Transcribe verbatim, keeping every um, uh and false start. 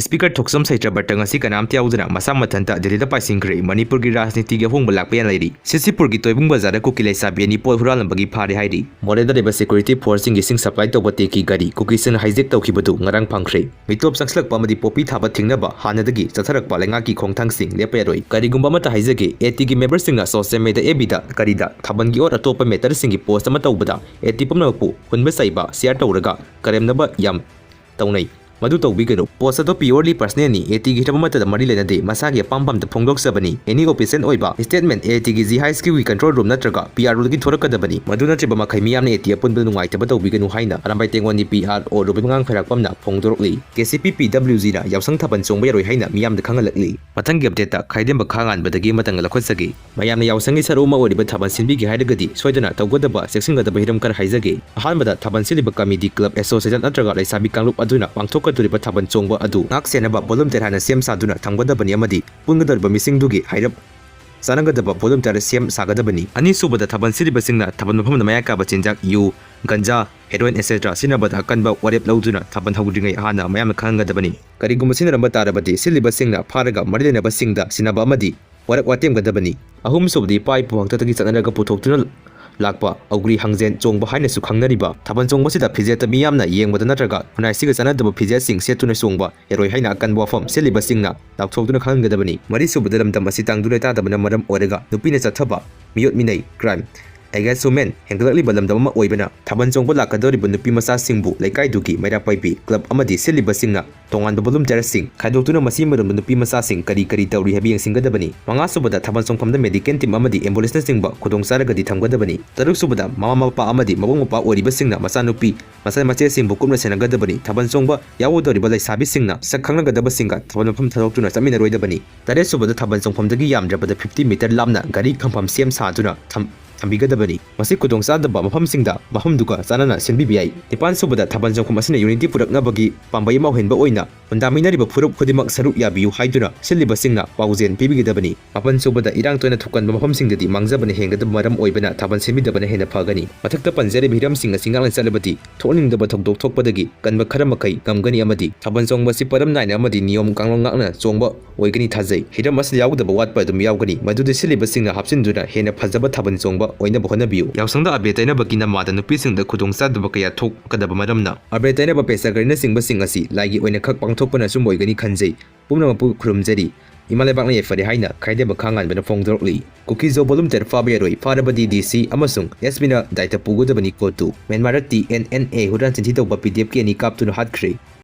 Speaker ꯊꯣꯛꯆꯣꯝ ꯁꯩꯇ꯭ꯔꯕꯇ ꯉꯁꯤ ꯀꯅꯥꯝꯇ ꯌꯥꯎꯗꯅ ꯃꯁꯥ ꯃꯊꯟꯇ ꯗꯤꯜꯂꯤꯗ ꯄꯥꯏꯁꯤꯟꯈ꯭ꯔꯦ꯫ ꯃꯅꯤꯄꯨꯔꯒꯤ ꯔꯥꯖꯅꯤꯇꯤꯒꯤ ꯑꯍꯣꯡꯕ ꯂꯥꯛꯄ ꯌꯥꯅ ꯂꯩꯔꯤ꯫ ꯁꯤꯁꯤꯄꯨꯔꯒꯤ ꯇꯣꯏꯕꯨꯡ ꯕꯖꯥꯔꯗ ꯀꯨꯀꯤ ꯂꯩꯁꯥꯕꯤ ꯑꯅꯤ ꯄꯣꯠ ꯍꯨꯔꯥꯟꯂꯝꯕꯒꯤ ꯐꯥꯔꯦ ꯍꯥꯏꯔꯤ꯫ ꯃꯣꯔꯦꯗ ꯂꯩꯕ security forceꯁꯤꯡꯒꯤ ꯏꯁꯤꯡ supply ꯇꯧꯕ tank ꯒꯥꯔꯤ ꯀꯨꯀꯤꯁꯤꯡꯅ hijack ꯇꯧꯈꯤꯕꯗꯨ ꯉꯔꯥꯡ ꯐꯪꯈ꯭ꯔꯦ꯫ ꯃꯤꯇꯣꯞ ꯆꯪꯁꯤꯜꯂꯛꯄ ꯑꯃꯗꯤ ꯄꯣꯄꯤ ꯊꯥꯕ ꯊꯤꯡꯅꯕ ꯍꯥꯟꯅꯗꯒꯤ ꯆꯠꯊꯔꯛꯄ ꯂꯩꯉꯥꯛꯀꯤ ꯈꯣꯡꯊꯥꯡꯁꯤꯡ ꯂꯦꯞꯄ ꯌꯥꯔꯣꯏ꯫ ꯀꯔꯤꯒꯨꯝꯕ ꯑꯃꯠꯇ ꯍꯥꯏꯖꯒꯦ, ATꯒꯤ memberꯁꯤꯡꯅ social media, FBꯗ ꯀꯔꯤꯗ ꯊꯥꯕꯜꯒꯤ ꯑꯣꯔ ꯑꯇꯣꯞꯄ matterꯁꯤꯡꯒꯤ post ꯑꯃ ꯇꯧꯕꯗ AT ꯄꯨꯝꯅꯃꯛꯄꯨ ꯍꯨꯟꯕ ꯆꯩꯕ, share ꯇꯧꯔꯒ ꯀꯔꯦꯝꯅꯕ ꯌꯥꯝ ꯇꯧꯅꯩ꯫ ꯃꯗꯨ ꯇꯧꯕꯤꯒꯅꯨ꯫ Post ꯑꯗꯨ purely personalꯅꯤ꯫ ATꯒꯤ ꯍꯤꯔꯝ ꯑꯃꯠꯇꯗ ꯃꯔꯤ ꯂꯩꯅꯗꯦ꯫ ꯃꯁꯥꯒꯤ ꯑꯄꯥꯝ ꯄꯥꯝꯗ ꯐꯣꯡꯗꯣꯛꯆꯕꯅꯤ꯫ Any official ꯑꯣꯏꯕ statement ATꯒꯤ G Highsꯀꯤ control room ꯅꯠꯇ꯭ꯔꯒ PROꯗꯒꯤ ꯊꯣꯔꯛꯀꯗꯕꯅꯤ꯫ ꯃꯗꯨ ꯅꯠꯇ꯭ꯔꯕ ꯃꯈꯩ ꯃꯤꯌꯥꯝꯅ AT ꯑꯄꯨꯟꯕꯗ ꯅꯨꯡꯉꯥꯏꯇꯕ ꯇꯧꯕꯤꯒꯅꯨ ꯍꯥꯏꯅ ꯑꯔꯥꯝꯕꯥꯏ ꯇꯦꯡꯉꯣꯜ ꯄꯤ ꯑꯥꯔ ꯑꯣ ꯔꯣꯕꯤꯟ ꯃꯉꯥꯡ ꯈ꯭ꯋꯥꯏꯔꯥꯛꯄꯝꯅ ꯐꯣꯡꯗꯣꯔꯛꯂꯤ꯫ ꯀꯦ ꯁꯤ ꯄꯤ ꯄꯤ ꯗꯕ꯭ꯂꯤꯎ ꯖꯤꯅ ꯌꯥꯎꯁꯪ ꯊꯥꯕꯜ ꯆꯣꯡꯕ ꯌꯥꯔꯣꯏ ꯍꯥꯏꯅ ꯃꯤꯌꯥꯝꯗ ꯈꯪꯍꯜꯂꯛꯂꯤ꯫ ꯃꯊꯪꯒꯤ updateꯇ ꯈꯥꯏꯗꯦꯝꯕ ꯈꯥ ꯉꯥꯟꯕꯗꯒꯤ ꯑꯃꯇꯪ ꯂꯧꯈꯠꯆꯒꯦ꯫ ꯃꯌꯥꯝꯅ ꯌꯥꯎꯁꯪꯒꯤ ꯁꯔꯨꯛ ꯑꯃ ꯑꯣꯏꯔꯤꯕ ꯊꯥꯕꯜ ꯁꯤꯟꯕꯤꯒꯦ ꯍꯥꯏꯔꯒꯗꯤ ꯁꯣꯏꯗꯅ ꯇꯧꯒꯗꯕ ꯆꯦꯛꯁꯤꯟꯒꯗꯕ ꯍꯤꯔꯝ ꯈꯔ ꯍꯥꯏꯖꯒꯦ꯫ ꯑꯍꯥꯟꯕꯗ ꯊꯥꯕꯜ ꯁꯤꯜꯂꯤꯕ committee, club, association ꯅꯠꯇ꯭ꯔꯒ ꯂꯩꯁꯥꯕꯤ ꯀꯥꯡꯂꯨꯞ ꯑꯗꯨꯅ ꯄꯥꯡꯊꯣꯛꯀꯗꯧꯔꯤꯕ ꯊꯥꯕꯜ ꯆꯣꯡꯕ ꯑꯗꯨ ꯉꯥꯛ ꯁꯦꯟꯅꯕ volunteer ꯍꯥꯟꯅ ꯁꯦꯝ ꯁꯥꯗꯨꯅ ꯊꯝꯒꯗꯕꯅꯤ ꯑꯃꯗꯤ ꯄꯨꯟꯒꯗꯧꯔꯤꯕ ꯃꯤꯁꯤꯡꯗꯨꯒꯤ ꯍꯥꯏꯔꯞ ꯆꯥꯟꯅꯒꯗꯕ volunteer ꯁꯦꯝ ꯁꯥꯒꯗꯕꯅꯤ꯫ ꯑꯅꯤꯁꯨꯕꯗ ꯊꯥꯕꯜ ꯁꯤꯜꯂꯤꯕꯁꯤꯡꯅ ꯊꯥꯕꯜ ꯃꯐꯝꯗ ꯃꯌꯥ ꯀꯥꯕ ꯆꯤꯟꯖꯥꯛ, ꯌꯨ, ꯒꯟꯖꯥ, heroin, etcetera ꯁꯤꯖꯤꯟꯅꯕꯗ ꯑꯀꯟꯕ ꯋꯥꯔꯦꯞ ꯂꯧꯗꯨꯅ ꯊꯥꯕꯜ ꯍꯧꯗ꯭ꯔꯤꯉꯩ ꯍꯥꯟꯅ ꯃꯌꯥꯝꯅ ꯈꯪꯍꯟꯒꯗꯕꯅꯤ꯫ ꯀꯔꯤꯒꯨꯝꯕ ꯁꯤꯖꯤꯟꯅꯔꯝꯕ ꯇꯥꯔꯕꯗꯤ ꯁꯤꯜꯂꯤꯕꯁꯤꯡꯅ ꯐꯥꯔꯒ ꯃꯔꯤ ꯂꯩꯅꯕꯁꯤꯡꯗ ꯁꯤꯟꯅꯕ ꯑꯃꯗꯤ ꯋꯥꯔꯛ ꯋꯥꯇꯦꯝꯒꯗꯕꯅꯤ꯫ ꯑꯍꯨꯝꯁꯨꯕꯗꯤ ꯏꯄꯥ ꯏꯄꯨ ꯍꯥꯛꯇꯛꯇꯒꯤ ꯆꯠꯅꯔꯒ ꯄꯨꯊꯣꯛꯇꯨꯅ ꯂꯥꯛꯄ ꯑꯧꯒ꯭ꯔꯤ ꯍꯥꯡꯖꯦꯟ ꯆꯣꯡꯕ ꯍꯥꯏꯅꯁꯨ ꯈꯪꯅꯔꯤꯕ ꯊꯥꯕꯜ ꯆꯣꯡꯕꯁꯤꯗ ꯐꯤꯖꯦꯠꯇ ꯃꯤꯌꯥꯝꯅ ꯌꯦꯡꯕꯗ ꯅꯠꯇ꯭ꯔꯒ ꯈꯨꯟꯅꯥꯏꯁꯤꯒ ꯆꯥꯟꯅꯗꯕ ꯐꯤꯖꯦꯠꯁꯤꯡ ꯁꯦꯠꯇꯨꯅ ꯆꯣꯡꯕ ꯌꯥꯔꯣꯏ ꯍꯥꯏꯅ ꯑꯀꯟꯕ ꯋꯥꯐꯝ ꯁꯤꯜꯂꯤꯕꯁꯤꯡꯅ ꯂꯥꯎꯊꯣꯛꯇꯨꯅ ꯈꯪꯍꯟꯒꯗꯕꯅꯤ꯫ ꯃꯔꯤꯁꯨꯕꯗ ꯂꯝꯗꯝ ꯑꯁꯤ ꯇꯥꯡꯗꯨ ꯂꯩꯇꯥꯗꯕꯅ ꯃꯔꯝ ꯑꯣꯏꯔꯒ ꯅꯨꯄꯤꯅ ꯆꯠꯊꯕ ꯃꯤꯑꯣꯠ ꯃꯤꯅꯩ, crime, against women ꯍꯦꯟꯒꯠꯂꯛꯂꯤꯕ ꯂꯝꯗꯝ ꯑꯃ ꯑꯣꯏꯕꯅ ꯊꯥꯕꯜ ꯆꯣꯡꯕ ꯂꯥꯛꯀꯗꯧꯔꯤꯕ ꯅꯨꯄꯤ ꯃꯆꯥꯁꯤꯡꯕꯨ ꯂꯩꯀꯥꯏꯗꯨꯒꯤ ꯃꯩꯔꯥ ꯄꯥꯏꯕꯤ, club ꯑꯃꯗꯤ ꯁꯤꯜꯂꯤꯕꯁꯤꯡꯅ ꯇꯣꯉꯥꯟꯕ volunteerꯁꯤꯡ ꯈꯥꯏꯗꯣꯛꯇꯨꯅ ꯃꯁꯤ ꯃꯔꯝꯗ ꯅꯨꯄꯤ ꯃꯆꯥꯁꯤꯡ ꯀꯔꯤ ꯀꯔꯤ ꯇꯧꯔꯤ ꯍꯥꯏꯕ ꯌꯦꯡꯁꯤꯟꯒꯗꯕꯅꯤ꯫ ꯃꯉꯥꯁꯨꯕꯗ ꯊꯥꯕꯜ ꯆꯣꯡꯐꯝꯗ medical team ꯑꯃꯗꯤ ambulanceꯅꯆꯤꯡꯕ ꯈꯨꯗꯣꯡ ꯆꯥꯔꯒꯗꯤ ꯊꯝꯒꯗꯕꯅꯤ꯫ ꯇꯔꯨꯛꯁꯨꯕꯗ ꯃꯃꯥ ꯃꯄꯥ ꯑꯃꯗꯤ ꯃꯕꯨꯡ ꯃꯧꯄ꯭ꯋꯥ ꯑꯣꯏꯔꯤꯕꯁꯤꯡꯅ ꯃꯆꯥꯅꯨꯄꯤ, ꯃꯆꯥ ꯃꯆꯦꯁꯤꯡꯕꯨ ꯀꯨꯞꯅ ꯁꯦꯟꯅꯒꯗꯕꯅꯤ꯫ ꯊꯥꯕꯜ ꯆꯣꯡꯕ ꯌꯥꯎꯒꯗꯧꯔꯤꯕ ꯂꯩꯁꯥꯕꯤꯁꯤꯡꯅ ꯁꯛ ꯈꯪꯅꯒꯗꯕꯁꯤꯡꯒ ꯊꯥꯕꯜ ꯃꯐꯝ ꯊꯥꯗꯣꯛꯇꯨꯅ ꯆꯠꯃꯤꯟꯅꯔꯣꯏꯗꯕꯅꯤ꯫ ꯇꯔꯦꯠꯁꯨꯕꯗ ꯊꯥꯕꯜ ꯆꯣꯡꯐꯝꯗꯒꯤ ꯌꯥꯝꯗ꯭ꯔꯕꯗ fifty meter ꯂꯥꯞꯅ ꯒꯥꯔꯤ ꯈꯝꯐꯝ ꯁꯦꯝ ꯁꯥꯗꯨꯅ ꯊꯝ-, ꯊꯝꯕꯤꯒꯗꯕꯅꯤ꯫ ꯃꯁꯤ ꯈꯨꯗꯣꯡꯆꯥꯗꯕ ꯃꯐꯝꯁꯤꯡꯗ ꯃꯐꯝꯗꯨꯒ ꯆꯥꯟꯅꯅ ꯁꯤꯟꯕꯤꯕ ꯌꯥꯏ꯫ ꯅꯤꯄꯥꯟꯁꯨꯕꯗ ꯊꯥꯕꯜ ꯆꯣꯡꯐꯝ ꯑꯁꯤꯅ unity ꯄꯨꯔꯛꯅꯕꯒꯤ ꯄꯥꯝꯕꯩ ꯑꯃ ꯑꯣꯏꯍꯟꯕ ꯑꯣꯏꯅ ꯈꯨꯟꯗꯥꯃꯤꯟꯅꯔꯤꯕ ꯐꯨꯔꯨꯞ ꯈꯨꯗꯤꯡꯃꯛ ꯁꯔꯨꯛ ꯌꯥꯕꯤꯌꯨ ꯍꯥꯏꯗꯨꯅ ꯁꯤꯜꯂꯤꯕꯁꯤꯡꯅ ꯄꯥꯎꯖꯦꯜ ꯄꯤꯕꯤꯒꯗꯕꯅꯤ꯫ ꯃꯥꯄꯟ ꯁꯨꯕꯗ, ꯏꯔꯥꯡ ꯇꯣꯏꯅ ꯊꯣꯛꯀꯟꯕ ꯃꯐꯝꯁꯤꯡꯗꯗꯤ ꯃꯥꯡꯖꯕꯅ ꯍꯦꯟꯒꯗꯕ ꯃꯔꯝ ꯑꯣꯏꯕꯅ ꯊꯥꯕꯜ ꯁꯤꯟꯕꯤꯗꯕꯅ ꯍꯦꯟꯅ ꯐꯒꯅꯤ꯫ ꯃꯊꯛꯇ ꯄꯟꯖꯔꯤꯕ ꯍꯤꯔꯝꯁꯤꯡ ꯑꯁꯤ ꯉꯥꯛꯅ ꯆꯠꯂꯕꯗꯤ ꯊꯣꯛꯍꯟꯅꯤꯡꯗꯕ ꯊꯧꯗꯣꯛ ꯊꯣꯛꯄꯗꯒꯤ ꯀꯟꯕ ꯈꯔ ꯃꯈꯩ ꯉꯝꯒꯅꯤ ꯑꯃꯗꯤ ꯊꯥꯕꯜ ꯆꯣꯡꯕ ꯑꯁꯤ ꯄꯔꯝ ꯅꯥꯏꯅ ꯑꯃꯗꯤ ꯅꯤꯌꯣꯝ ꯀꯥꯡꯂꯣꯟ ꯉꯥꯛꯅ ꯆꯣꯡꯕ ꯑꯣꯏꯒꯅꯤ ꯊꯥꯖꯩ꯫ ꯍꯤꯔꯝ ꯑꯁꯤꯗ ꯌꯥꯎꯒꯗꯕ ꯋꯥꯠꯄ ꯑꯗꯨꯝ ꯌꯥꯎꯒꯅꯤ, ꯃꯗꯨꯗ ꯁꯤꯜꯂꯤꯕꯁꯤꯡꯅ ꯍꯥꯞꯆꯤꯟꯗꯨꯅ ꯍꯦꯟꯅ ꯐꯖꯕ ꯊꯥꯕꯜ ꯆꯣꯡꯕ ꯑꯣꯏꯅꯕ ꯍꯣꯠꯅꯕꯤꯌꯨ꯫ ꯌꯥꯎꯁꯪꯗ ꯑꯕꯦꯔ ꯇꯩꯅꯕꯒꯤ ꯅꯃꯥꯗ ꯅꯨꯄꯤꯁꯤꯡꯗ ꯈꯨꯗꯣꯡꯆꯥꯗꯕ ꯀꯌꯥ ꯊꯣꯛꯀꯗꯕ ꯃꯔꯝꯅ ꯑꯕꯦꯔ ꯇꯩꯅꯕ, ꯄꯦꯆꯀꯔꯤꯅꯆꯤꯡꯕꯁꯤꯡ ꯑꯁꯤ ꯂꯥꯏꯒꯤ ꯑꯣꯏꯅ ꯈꯛ ꯄꯥꯡꯊꯣꯛꯄꯅ ꯑꯆꯨꯝꯕ ꯑꯣꯏꯒꯅꯤ ꯈꯟꯖꯩ꯫ ꯄꯨꯝꯅꯃꯛꯄꯨ ꯈꯨꯔꯨꯝꯖꯔꯤ꯫ ꯏꯃꯥ ꯂꯩꯕꯥꯛꯅ ꯌꯥꯏꯐꯔꯦ ꯍꯥꯏꯅ ꯈꯥꯏꯗꯦꯝꯕ ꯈꯥꯉꯥꯟꯕꯅ ꯐꯣꯡꯗꯣꯔꯛꯂꯤ꯫ ꯀꯨꯀꯤ ꯖꯣ ꯕꯣꯂꯨꯝ ꯇꯔꯦꯠ ꯐꯥꯕ ꯌꯥꯔꯣꯏ, ꯐꯥꯔꯕꯗꯤ ꯗꯤ ꯁꯤ ꯑꯃꯁꯨꯡ ꯑꯦꯁ ꯄꯤꯅ ꯗꯥꯏꯇ ꯄꯨꯒꯗꯕꯅꯤ꯫ ꯀꯣꯇꯨ꯫ ꯃ꯭ꯌꯥꯟꯃꯥꯔꯗ ꯇꯤ ꯑꯦꯟ ꯑꯦꯟ ꯑꯦ ꯍꯨꯔꯥꯟ ꯆꯤꯟꯊꯤ ꯇꯧꯕ ꯄꯤ ꯗꯤ ꯑꯦꯐꯀꯤ ꯑꯅꯤ ꯀꯥꯞꯇꯨꯅ ꯍꯥꯠꯈ꯭ꯔꯦ꯫